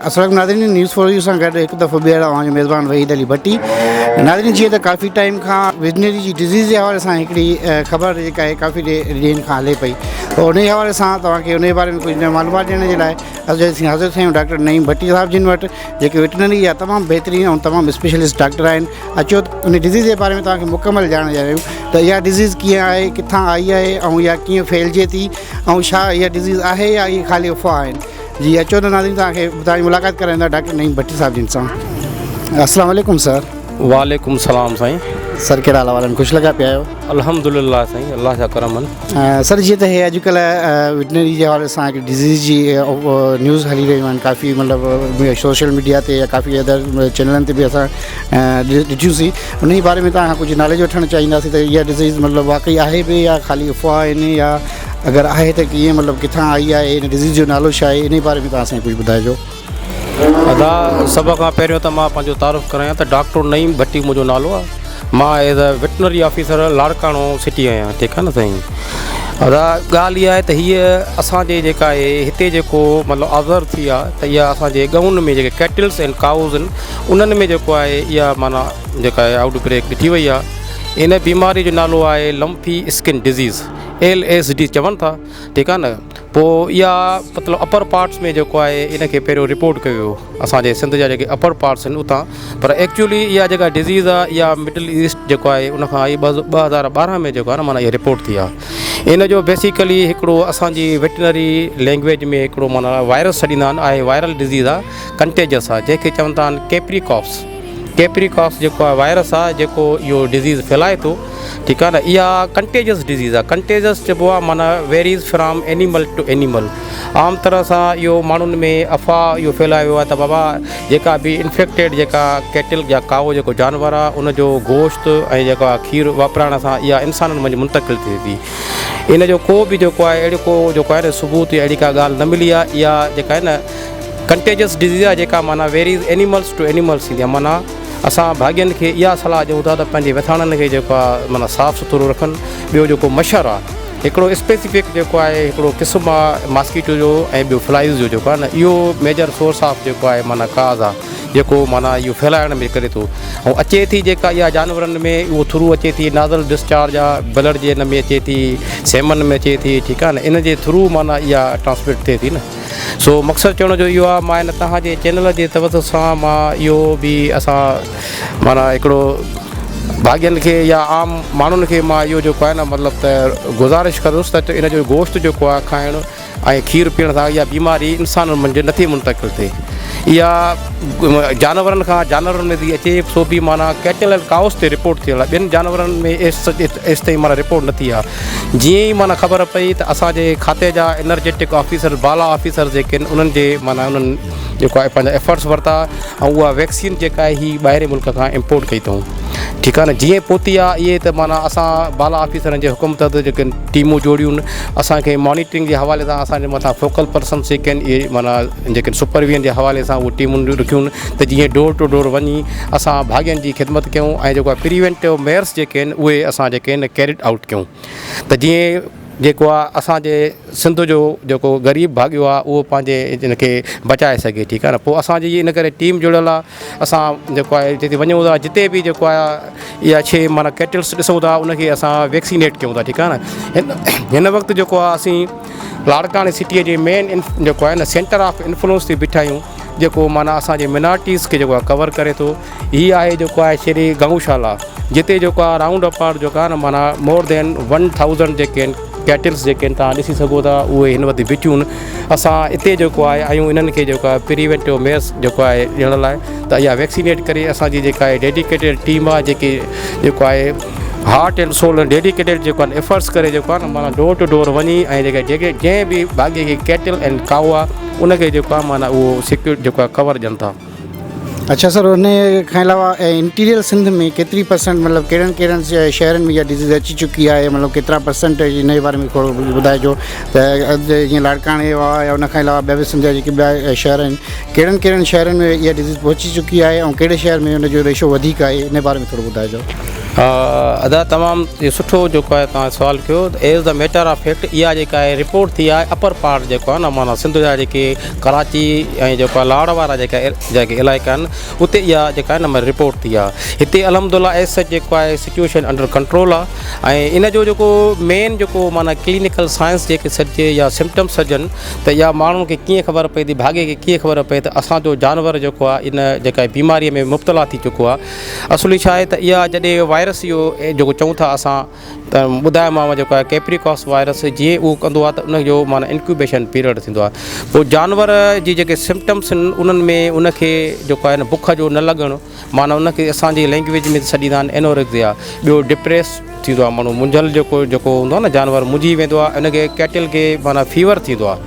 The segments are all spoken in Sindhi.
السلام ناظرين نيوز فور يو سان گڏ هڪ دفعو ٻيهر اوهان جو ميزبان وحيد علي ڀٽي ناظرين جيئن ته ڪافي ٽائيم کان ويٽنري جي ڊزيز جي حوالي سان هڪڙي خبر جيڪا آهي ڪافي ڏينهن کان هلي پئي ته ان جي حوالي سان توهان کي ان جي باري ۾ ڪجهه معلومات ڏيڻ جي لاء اڄ اسين حاضر ٿيا آهيون ڊاڪٽر نعيم ڀٽي صاحب جن وٽ جيڪي ويٽنري جا تمام بهترين ۽ تمام اسپيشلسٽ ڊاڪٽر آهن اچو ته ان ڊزيز جي باري ۾ توهان کي مڪمل ڄاڻ ڏياريون ته اها ڊزيز ڪيئن آهي ڪٿان آئي آهي ۽ اها ڪيئن ڦهلجي ٿي ۽ ڇا اها ڊزيز آهي يا اهي خالي افواهه آهن جي اچو ته ناظرين توهان کي توهان جي ملاقات ڪرائيندا ڊاڪٽر نعيم ڀٽي صاحب جن سان السلام عليڪم سر. وعليڪم السلام سائين. سر ڪهڙا حال احوال آهن خوش لڳا پيا آهيو. الحمدلله سائين الله جا ڪرم آهن. سر جيئن ته هي اڄڪلهه وٽنري جي حوالي سان هڪ ڊزيز جي نيوز هلي رهيون آهن ڪافي مطلب سوشل ميڊيا تي يا ڪافي ادر چينلن تي به اسان ڏٺيون سين ان جي باري ۾ توهان کان ڪجهه ناليج وٺڻ چاهينداسين ته اها ڊزيز مطلب واقعي آهي به يا خالي افواهه آهن يا اگر آهي ته ڪيئن مطلب ڪٿان آئي آهي ان ڊزيز جو نالو ڇا آهي انهي باري ۾ توهان اسان کي ڪجهه ٻڌائجو. ادا سڀ کان پهريون ته مان پنهنجو تعارف ڪرايان ته ڊاڪٽر نعيم ڀٽي منهنجو نالو آهي مان as a veterinary officer Larkana city آهيان ٺيڪ آهي نه سائين ادا ڳالهه اها آهي ته هيء اسان جي جيڪا آهي هتي جيڪو مطلب آبزرو ٿي آهي ته اها اسان جي ڳئون ۾ جيڪي ڪيٽلس اينڊ ڪائوز آهن انهن ۾ جيڪو آهي اها معنيٰ جيڪا آهي آئوٽ بريڪ ڏٺي وئي آهي ان بيماري جو نالو آهي lumpy skin disease L S D چون ٿا ٺيڪ آهي نه پوء اها مطلب اپر پارٽس ۾ جيڪو آهي ان کي پهريون رپورٽ ڪيو ويو اسان جي سنڌ جا جيڪي اپر پارٽس آهن اتان پر ايڪچولي اها جيڪا ڊزيز آهي اها مڊل ايسٽ جيڪو آهي ان کان آئي 2012 ۾ جيڪو آهي نه معنيٰ اها رپورٽ ٿي آهي ان جو بيسيڪلي هڪڙو اسان جي ويٽنري لينگويج ۾ هڪڙو معنيٰ وائرس سڏيندا آهن آهي وائرل ڊزيز آهي ڪنٽيجس آهي جنهن کي چوندا آهن ڪيپري ڪافس ڪيپري ڪافس جيڪو آهي وائرس آهي جيڪو اهو ڊزيز ڦهلائي ٿو ٺيڪ آهي نه اها ڪنٽيجس ڊزيز آهي ڪنٽيجس چئبو آهي معنيٰ ويريز فرام اينيمل ٽو اينيمل عام طرح سان اهو ماڻهن ۾ افواهه اهو ڦهلايو ويو آهي ته بابا جيڪا به انفيڪٽيڊ جيڪا ڪيٽل يا ڪائو جيڪو جانور آهي ان جو گوشت ۽ جيڪو آهي کير واپرائڻ سان اها انسانن منجهه منتقل ٿئي ٿي ان جو ڪو به جيڪو آهي اهڙو ڪو جيڪو آهي نه ثبوت يا اهڙي ڪا ڳالهه نه ملي آهي اها جيڪا آهي نه ڪنٽيجس ڊزيز آهي جيڪا معنيٰ ويريز اينيملس ٽو اينيملس ٿيندي آهي معنيٰ اسان ڀاڳين کي اها صلاح ڏيون ٿا ته پنهنجي وٿاڻن کي جيڪو آهي معنيٰ صاف سٿرو رکن ٻيو جيڪو مڇر آهي هڪڙو اسپيسفڪ جيڪو آهي هڪڙو قسم آهي ماسڪيٽو جو ۽ ٻيو فلائز جو جيڪو آهي نه اهو ميجر سورس آف جيڪو آهي معنيٰ ڪاز آهي جيڪو معنيٰ اهو ڦهلائڻ ۾ ڪري ٿو ۽ اچي ٿي جيڪا اها جانورن ۾ اهو ٿرو اچي ٿي نازل ڊسچارج آهي بلڊ جي ان ۾ اچي ٿي سيمن ۾ اچي ٿي ٺيڪ آهي نه ان جي ٿرو معنيٰ اها ٽرانسمٽ ٿئي ٿي نه سو مقصد چوڻ جو اهو آهي مان هن توهان جي چينل جي توسط سان مان اهو به اسان معنيٰ هڪڙو ڀاڳين کي يا عام ماڻهن کي مان اهو جيڪو آهي نه مطلب ته گذارش ڪندس ته ان جو گوشت جيڪو آهي کائڻ ۽ کير پيئڻ سان اها بيماري انسانن منجهه نٿي منتقل ٿئي اها جانورن کان جانورن ۾ ٿي اچي سو به معنيٰ ڪيٽل اينڊ ڪائوس تي رپورٽ ٿيل آهي ٻين جانورن ۾ ايستائين معنيٰ رپورٽ نه ٿي آهي جيئن ئي معنيٰ خبر پئي ته اسان جي کاتي جا انرجيٽڪ آفيسر بالا آفيسر جيڪي آهن انهن جي معنيٰ انهن جيڪو آهي پنهنجا ايفرٽس ورتا ۽ اها ويڪسين جيڪا آهي هي ٻاهرين ملڪ کان امپورٽ ڪئي اٿئون ٺيڪ آهي نه جيئن پهتي آهي اهي ته معنيٰ اسان بالا آفيسرن جي حڪم تحت جيڪي ٽيمون جوڙيون اسان کي مانيٽرنگ جي حوالي سان اسان جي مٿان فوڪل پرسنس جيڪي آهن اهي معنيٰ جيڪي سپرويزن جي حوالي سان اهي ٽيمون رکيون ته جيئن ڊور ٽو ڊور وڃي اسان ڀاڳين جي خدمت ڪيون ۽ جيڪو آهي پريونٽو ميئرس جيڪي آهن اهي اسان جيڪي آهن ڪيريڊ آئوٽ ڪيون ته جيئن جيڪو آهي اسان جي سنڌ جو جيڪو غريب ڀاڳيو آهي اهو پنهنجي ان کي بچائي سگهي ٺيڪ آهي نه پوء اسان جي ان ڪري ٽيم جڙيل آهي اسان جيڪو آهي جتي وڃون ٿا جتي به جيڪو آهي اها شي معنيٰ ڪيٽلس ڏسون ٿا ان کي اسان ويڪسينيٽ ڪيون ٿا ٺيڪ آهي نه هن وقت جيڪو آهي اسين لاڙڪاڻي سٽيء جي مين جيڪو آهي نه سينٽر آف انفلوئنس تي بيٺا آهيون جيڪو معنيٰ اسان جي مينارٽيز کي جيڪو آهي ڪور ڪري ٿو هي آهي جيڪو آهي شري گئو شالا جتي جيڪو آهي رائونڊ اپار جيڪو آهي نه معنيٰ مور دين ون ٿائوزنڊ جيڪي آهن ڪيٽلس جيڪي آهن توهان ڏسي سگهو ٿا اهي هن وقت بيٺيون آهن اسان اتي جيڪو آهي آهيون انهن کي جيڪو آهي پريونٽو ميئرس جيڪو آهي ڏيڻ لاء ته اها ويڪسينيٽ ڪري اسان جي جيڪا آهي ڊيڊيڪيٽيڊ ٽيم آهي جيڪي جيڪو آهي هارٽ اينڊ سول ڊيڊيڪيٽيڊ جيڪو آهن ايفرٽس ڪري جيڪو آهي نه معنيٰ ڊور ٽو ڊور وڃي ۽ جيڪي جيڪي جنهن به ڀاڳي کي ڪيٽل اينڊ ڪائو آهي ان کي جيڪو آهي معنيٰ اهو سيڪيور جيڪو آهي ڪور ڏين ٿا. اڇا سر ان کان علاوه انٽيريئر سنڌ ۾ ڪيتري پرسنٽ مطلب ڪهڙن ڪهڙن شهرن ۾ اها ڊزيز اچي چڪي آهي مطلب ڪيترا پرسنٽ ان جي باري ۾ ٿورو ٻڌائجو ته جيئن لاڙڪاڻي آهي يا ان کان علاوه ٻيا به سنڌ جا جيڪي ٻيا شهر آهن ڪهڙن ڪهڙن شهرن ۾ اها ڊزيز پهچي چڪي آهي ۽ ڪهڙي شهر ۾ ان جو ريشو وڌيڪ آهي ان باري ۾ ٿورو ٻڌائجو. ادا تمام سٺو جيڪو آهي توهان سوال ڪيو as the matter of fact اها جيڪا آهي رپورٽ ٿي آهي اپر پارٽ جيڪو آهي نه معنيٰ سنڌ جا جيڪي ڪراچي ۽ جيڪو آهي لاڙ وارا جيڪا جيڪي علائقا آهن اتي اها جيڪا آهي نه رپورٽ ٿي آهي هتي الحمد لله ايز سچ جيڪو آهي سچويشن انڊر ڪنٽرول آهي ۽ ان جو جيڪو مين جيڪو معنيٰ ڪلينيڪل سائنس جيڪي سڏجي يا سمٽمس سڏجن ته اها ماڻهن کي ڪيئن خبر پئي ٿي ڀاڳي کي ڪيئن خبر پئي ته اسانجو جانور جيڪو آهي ان جيڪا بيماري ۾ مبتلا ٿي چڪو آهي اصلي ڇا آهي ته اها جڏهن وائرس اهو جيڪو چئون ٿا اسان ته ٻڌايومانو جيڪو آهي ڪيپريڪاس وائرس جيئن اهو ڪندو آهي ته ان جو معنيٰ انڪيوبيشن پيريڊ ٿيندو آهي پوء جانور جي جيڪي سمٽمس آهن انهن ۾ ان کي جيڪو آهي نه بک جو نه لڳڻ معنيٰ ان کي اسانجي لينگويج ۾ سڏيندا آهن اينوريڪزيا ٻيو ڊپريس ٿيندو آهي ماڻهو منجهيل جيڪو جيڪو هوندو آهي نه جانور منجهي ويندو آهي ان کي ڪيٽل کي معنيٰ فيور ٿيندو آهي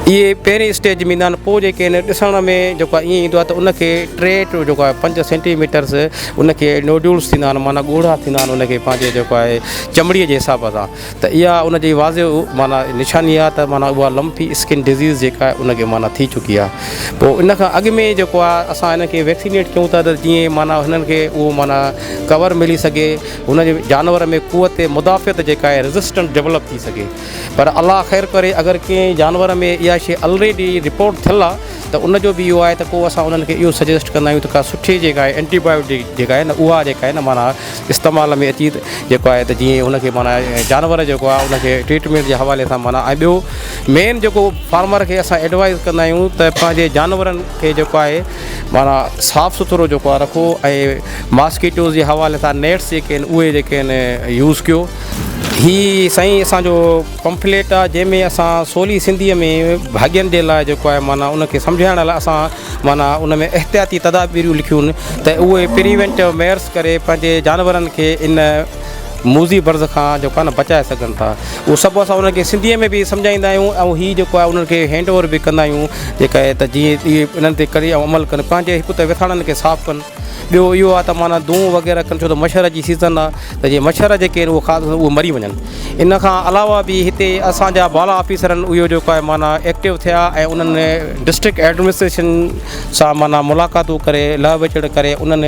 اهي پهرين اسٽيج ۾ ايندا آهن پوء جيڪي آهن ڏسڻ ۾ جيڪو آهي ائين ايندو آهي ته ان کي ٽي جيڪو آهي پنج سينٽي ميٽرس ان کي نوڊيولس ٿيندا آهن معنيٰ ڳوڙها ٿيندا آهن ان کي پنهنجي جيڪو آهي چمڙي جي حساب سان ته اها ان جي واضح معنيٰ نشاني آهي ته معنيٰ اها لمپي اسڪن ڊزيز جيڪا آهي ان کي معنيٰ ٿي چڪي آهي پوء ان کان اڳ ۾ جيڪو آهي اسان هن کي ويڪسينيٽ ڪيون ٿا ته جيئن معنيٰ هنن کي اهو معنيٰ ڪور ملي سگهي هن جي جانور ۾ قوت مدافعت جيڪا آهي ريزسٽنٽ ڊولپ ٿي سگهي پر الله خير ڪري اگر ڪنهن جانور ۾ اها شيء الريڊي رپورٽ ٿيل آهي ته ان جو به اهو آهي ته ڪو اسان انهن کي اهو سجيسٽ ڪندا آهيون ته ڪا سٺي جيڪا آهي اينٽي بايوٽڪ جيڪا آهي نه اها جيڪا آهي نه معنيٰ استعمال ۾ اچي جيڪو آهي ته جيئن ان کي معنيٰ جانور جيڪو آهي ان کي ٽريٽمينٽ جي حوالي سان معنيٰ ۽ ٻيو مين جيڪو فارمر کي اسان ايڊوائز ڪندا آهيون ته پنهنجي جانورن کي جيڪو آهي معنيٰ صاف سٿرو جيڪو آهي رکو ۽ ماسڪيٽوز جي حوالي سان نيٽس جيڪي آهن اهي جيڪي آهن يوز ڪيو. هي سائين اسان جو پمفليٽ آ جنهن ۾ اسان سولي سنڌيء ۾ ڀاڳين جي لاء جيڪو آهي معنيٰ ان کي سمجهائڻ لاء اسان معنيٰ ان ۾ احتياطي تدابيرون لکيون ته اهي پريونٽو ميئرس ڪري پنهنجي جانورن کي ان موذي مرض کان جيڪو آهي نه بچائي سگهن ٿا اهو سڀ اسان انهن کي سنڌيء ۾ به سمجهائيندا آهيون ۽ هي جيڪو آهي انهن کي هينڊ اوور به ڪندا آهيون جيڪا ته جيئن اهي انهن تي ڪري ۽ عمل ڪن پنهنجي هڪ ته وٿاڻن کي صاف ڪن ٻيو اهو آهي ته معنيٰ دونهون وغيره ڪن ڇو ته مڇر جي سيزن آهي ته جي مڇر جيڪي آهن اهي خاص اهي مري وڃن ان کان علاوه به هتي اسان جا بالا آفيسرن اهو جيڪو آهي معنيٰ ايڪٽو ٿيا ۽ انهن ڊسٽرڪٽ ايڊمنسٽريشن سان معنيٰ ملاقاتون ڪري لهه وچڙ ڪري انهن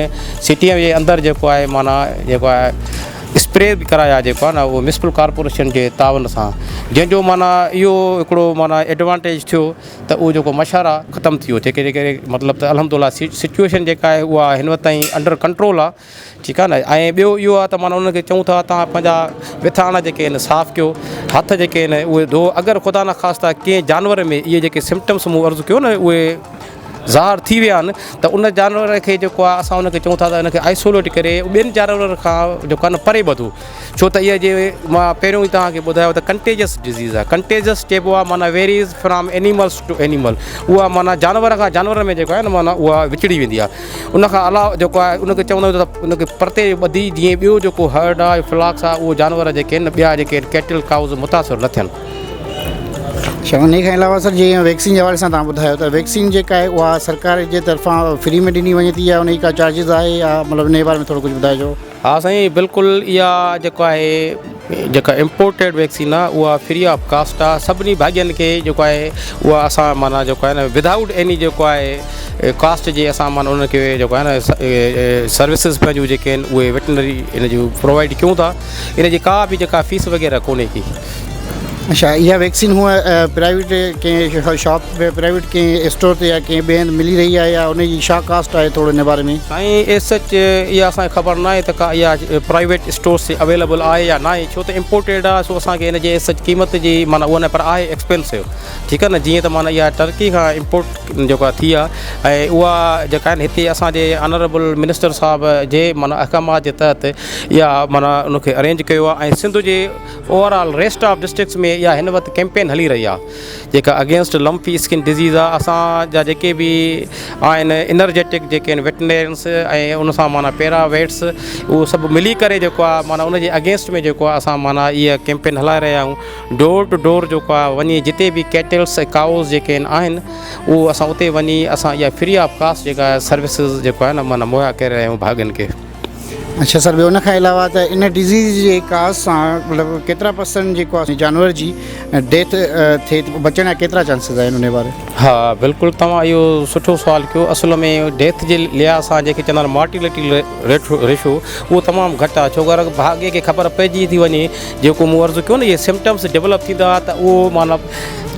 سٽيء جي اندر جيڪو آهي معنيٰ جيڪو آهي اسپري به ڪرايا جيڪو آهي نه اهو ميونسپل ڪارپوريشن جي تعاون سان جنهن جو معنيٰ اهو هڪڙو معنيٰ ايڊوانٽيج ٿيو ته اهو جيڪو مڇر آ ختم ٿي ويو جيڪي جيڪي مطلب ته الحمد لله سچويشن جيڪا آهي اها هن وقت تائين انڊر ڪنٽرول آ ٺيڪ آ نه ۽ ٻيو اهو آ ته معنيٰ انهن کي چئون ٿا تان پنهنجا وٿاڻ جيڪي آهن صاف ڪيو هٿ جيڪي آهن اهي ڌو اگر خدا نخواسته ڪنهن جانور ۾ اهي جيڪي سمپٽمس مون عرض ڪيو نه اهي ظاهر ٿي ويا آهن ته ان جانور کي جيڪو آ اسان ان کي چئون ٿا ته ان کي آئسوليٽ ڪري ٻين جانورن کان جيڪو آ نه پري ٻڌو ڇو ته اها جي مان پهريون ئي توهان کي ٻڌايو ته ڪنٽيجس ڊزيز آهي ڪنٽيجس چئبو آهي معنيٰ varies from animals to animal اها معنيٰ جانور کان جانور ۾ جيڪو آهي نه معنيٰ اها وچڙي ويندي آهي ان کان علاوه جيڪو آهي ان کي چوندا آهيون ته ان کي پرتي ٻڌي جيئن ٻيو جيڪو هرڊ آهي فلاڪس آهي اهو جانور جيڪي آهن ٻيا جيڪي ڪيٽل ڪائوز متاثر نه ٿين. اڇا انهي کان علاوه سر جيئن ويڪسين جي حوالي سان توهان ٻڌايو ته ويڪسين جيڪا آهي اها سرڪار جي طرفان فري ۾ ڏني وڃي ٿي يا ان جي ڪا چارجز آهي يا مطلب انهي باري ۾ ٿورو ڪجهه ٻڌائجو. ها سائين بلڪل اها جيڪو آهي جيڪا امپورٽيڊ ويڪسين آهي اها فري آف ڪاسٽ آهي سڀني ڀاڳين کي جيڪو آهي اها اسان معنيٰ جيڪو آهي نه ودائوٽ ايني جيڪو آهي ڪاسٽ جي اسان معنيٰ انهن کي جيڪو آهي نه سروسز پنهنجون جيڪي آهن اهي ويٽنري ان جون پرووائيڊ ڪيون ٿا ان جي ڪا به جيڪا فيس وغيره ڪونهي ڪي. اڇا اها ويڪسين هونء پرائيويٽ ڪنهن شاپ پرائيويٽ ڪنهن اسٽور تي يا ڪنهن ٻئي هنڌ ملي رهي آهي يا ان جي ڇا ڪاسٽ آهي ٿورو ان باري ۾. سائين ايز سچ اها اسان کي خبر ناهي ته ڪا اها پرائيويٽ اسٽورس تي اويليبل آهي يا ناهي ڇو ته امپورٽيڊ آهي سو اسان کي ان جي ايز سچ قيمت جي معنيٰ اها ناهي پر آهي ايڪسپينسو ٺيڪ آهي نه جيئن ته معنيٰ اها ٽرڪي کان امپورٽ جيڪو آهي ٿي آهي ۽ اها جيڪا آهن هتي اسان جي آنريبل منسٽر صاحب جي معنيٰ احڪامات جي تحت اها معنيٰ ان کي ارينج ڪيو آهي ۽ سنڌ جي over all rest of districts ۾ اها هن وقت ڪيمپين هلي رهي آهي جيڪا اگينسٽ لمپي اسڪن ڊزيز آهي اسان جا جيڪي به آهن انرجيٽڪ جيڪي آهن ويٽنرينس ۽ ان سان معنيٰ پيرا ويٽس اهو سڀ ملي ڪري جيڪو آهي معنيٰ ان جي اگينسٽ ۾ جيڪو آهي اسان معنيٰ اها ڪيمپين هلائي رهيا آهيون ڊور ٽو ڊور جيڪو آهي وڃي جتي به ڪيٽلس ۽ ڪائوز جيڪي آهن اهو اسان اتي وڃي اسان اها فري آف ڪاسٽ جيڪا سروسز جيڪو آهي نه معنيٰ مهيا ڪري رهيا آهيون ڀاڳين کي. اڇا سر ٻيو ان کان علاوه ته ان ڊزيز جي ڪاز سان مطلب ڪيترا پرسنٽ جيڪو آهي جانور جي ڊيٿ ٿئي ٿي بچڻ جا ڪيترا چانسز آهن ان باري. ها بلڪل توهان اهو سٺو سوال ڪيو اصل ۾ ڊيٿ جي لحاظ سان جيڪي چوندا آهن مارٽيلٽي ريشو اهو تمام گهٽ آهي ڇو ڪر ڀاڳي کي خبر پئجي ٿي وڃي جيڪو مون عرض ڪيو نه اهي سمپٽمس ڊولپ ٿيندا ته اهو معنيٰ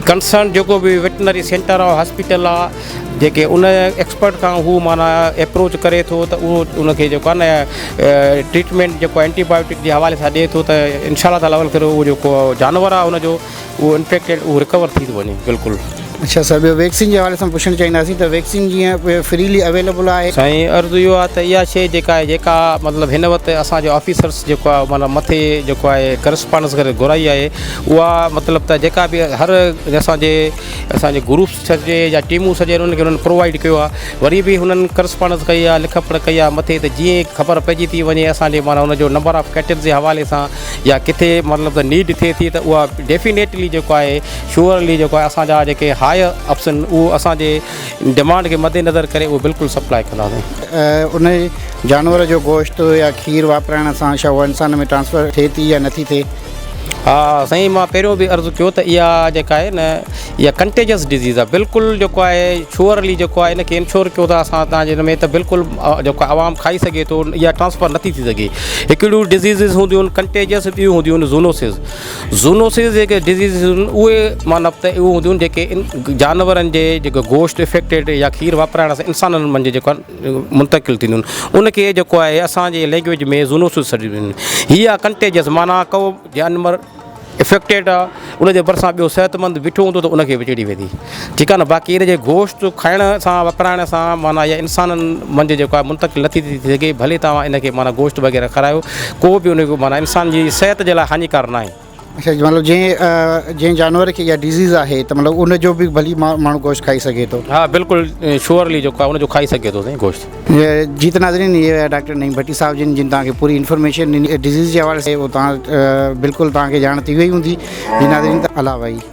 ڪنسرن جيڪو به ويٽنري سينٽر آهي هاسپيٽل آهي جيڪي ان ايڪسپرٽ کان هو معنيٰ ايپروچ ڪري ٿو ته اهو ان کي جيڪو آهي نه ٽريٽمينٽ جيڪو اينٽي بايوٽڪ جي حوالي سان ڏئي ٿو ته انشاء الله تعالٰي اول اهو جيڪو جانور آهي ان جو اهو انفيڪٽيڊ اهو رڪور ٿي ٿو وڃي بلڪل. اڇا سر ٻيو ويڪسين جي حوالي سان پڇڻ چاهينداسين ته ويڪسين جيئن فريلي اويليبل آهي. سائين عرض اهو آهي ته اها شيء جيڪا آهي جيڪا مطلب هن وقت اسان جو آفيسرس جيڪو آهي معنيٰ مٿي جيڪو آهي ڪرسپانڊنس ڪري گهرائي آهي اها مطلب ته جيڪا به هر اسان جي اسان جي گروپس سڏجي يا ٽيمون سڏجن انهن کي انهن پرووائيڊ ڪيو آهي وري به هنن ڪرسپانڊنس ڪئي آهي لک پڙهه ڪئي آهي مٿي ته جيئن خبر پئجي ٿي وڃي اسان جي معنيٰ ان جو نمبر آف ڪيٽلز جي حوالي سان يا ڪٿي مطلب ته نيڊ ٿئي ٿي ته اها ڊيفينيٽلي جيڪو آهي شوئرلي جيڪو آهي اسان جا جيڪي هائر افسن اهو اسان جي ڊمانڊ کي مد نظر ڪري اهو بلڪل سپلاء ڪنداسين. ان جانور جو گوشت يا کير واپرائڻ سان ڇا اها انسان ۾ ٽرانسفر ٿئي ٿي يا نٿي ٿئي؟ ها سائين مان پهريون به عرض ڪيو ته اها جيڪا آهي نه اها ڪنٽيجس ڊزيز آهي بلڪل جيڪو آهي شوئرلي جيڪو آهي ان کي انشور ڪيو ٿا اسان تان جي ان ۾ ته بلڪل جيڪو عوام کائي سگهي ٿو اها ٽرانسفر نٿي ٿي سگهي هڪڙيون ڊزيزز هونديون آهن ڪنٽيجس ٻيون هونديون آهن زونوسز زونوسز جيڪي ڊزيزز آهن اهي معنيٰ ته اهي هونديون آهن جيڪي جانورن جي جيڪو گوشت افيڪٽيڊ يا کير واپرائڻ سان انسانن منجهه جيڪو آهي منتقل ٿينديون آهن ان کي جيڪو آهي اسان جي لينگويج ۾ زونوسس سڏينديون آهن هي آهي ڪنٽيجس معنيٰ ڪو جانور افيڪٽيڊ آهي ان جي ڀرسان ٻيو صحت مند بيٺو هوندو ته ان کي به چڙهي ويندي ٺيڪ آهي نه باقي ان جي گوشت کائڻ سان واپرائڻ سان معنيٰ يا انسانن منجهه جيڪو آهي منتقل نٿي ٿي سگهي ڀلي توهان ان کي معنيٰ گوشت وغيره کارايو ڪو به ان کي معنيٰ انسان جي صحت جي لاء هاڃيڪار ناهي. اڇا مطلب جنهن جنهن جانور کي اها ڊزيز آهي ته مطلب ان جو به ڀلي ماڻهو گوشت کائي سگهي ٿو. ها بلڪل شوئرلي جيڪو آهي ان جو کائي سگهي ٿو سائين گوشت. جي ته ناظرين اهي هيا ڊاڪٽر نعيم ڀٽي صاحب جن جن توهان کي پوري انفارميشن ڏني ڊزيز جي حوالي سان اهو توهان بلڪل توهان کي ڄاڻ ٿي وئي هوندي جي ناظرين ته الله وحي.